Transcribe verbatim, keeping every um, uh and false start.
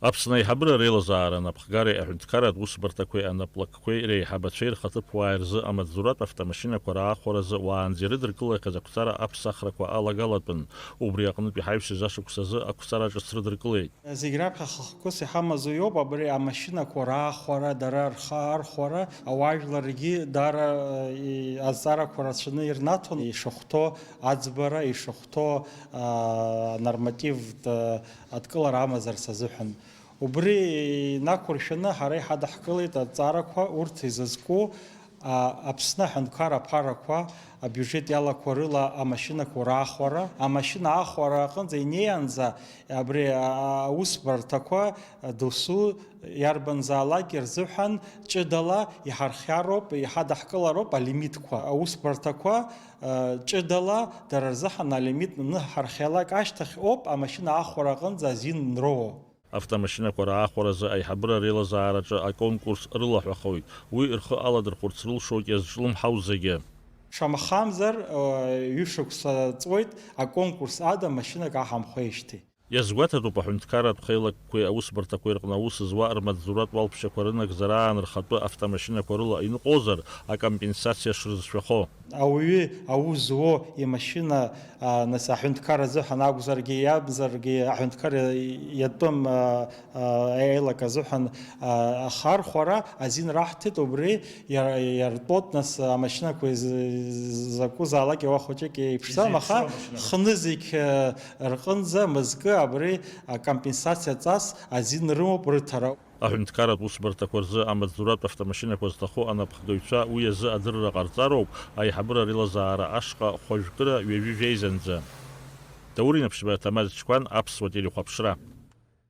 Аԥсны аиҳабыра реилазаара анапхгареи аҳәынҭқарратә усбарҭақәеи анаплакқәеи реиҳабацәеи рхаҭыԥуааи рзы амаҵзуратә автомашьынақәа раахәаразы уаанӡа ирыдыркылахьаз ақәҵара аԥсахрақәа алагалатәын. Убри аҟнытә иҳаҩсыз ашықәсазы ақәҵара ҿыц рыдыркылеит. Зегь раԥхьа хықәкыс иҳамазу иоуп абри амашьынақәа раахәара, дара рхы архәара, ауаажәларгьы даара, э, и-, азҵаарақәа рацәаны ирнаҭон, ишахәҭоу аӡбара, ишахәҭоу, а, нормативтә, а, адкылара амазарц азыҳәан. Убри инақәыршәаны ҳара иҳадаҳкылеит адҵаарақәа, урҭ изызку, а, Аԥсны аҳәынҭқарра аԥарақәа абиуџьет иалақәа рыла амашьынақәа раахәара. Амашьына аахәара аҟынӡа инеиаанӡа абри, а, аусбарҭақәа, а, досу иарбанзаалакгьы рзыҳәан ҷыдала иҳархиароуп, иҳадаҳкылароуп алимитқәа. Аусбарҭақәа, а, ҷыдала дара рзыҳәан алимит аныҳархиалак ашьҭахь ауп амашьына аахәара аҟынӡа азин анроуа. Автомашьынақәа раахәаразы аиҳабыра реилазаараҿы аконкурс рылаҳәахоит. Уи рхы аладырхәырц рылшоит иазҿлымҳау зегьы. Шамахамзар, э, ҩышықәса ҵуеит аконкурс ада машьынак аҳамхәеижьҭеи. Иазгәаҭатәуп аҳәынҭқарратә хеилакқәеи аусбарҭақәеи рҟны аус зуа рмаҵзуратә уалԥшьақәа рынагӡараан рхатәы автомашьынақәа рыла иныҟәозар, акомпенсациа шрызшәахо. Ауаҩы аус зуо имашьына, а, нас аҳәынҭқар азыҳәан акәзаргьы, иамзаргьы аҳәынҭқар иатәым, а, а, аилак азыҳәан, а, ахархәара азин раҳҭеит, убри иар-, иартәоит, нас амашьынақәа из-, закәызаалак иауа хәыҷык еиԥшӡам, аха хны зегь, а, рҟынӡа мызкы абри акомпенсациа ҵас азин рымоуп рыҭара. Аҳәынҭқарратә усбарҭақәа рзы амаҵзуратә автомашьынақәа зҭаху анапхгаҩцәа уи азы адырра ҟарҵароуп аиҳабыра реилазаара ашҟа хәажәкыра ҩажәи жәеизанӡа. Даур Инаԥшьба, Ҭамаз Чқәан, Аԥсуа телехәаԥшра.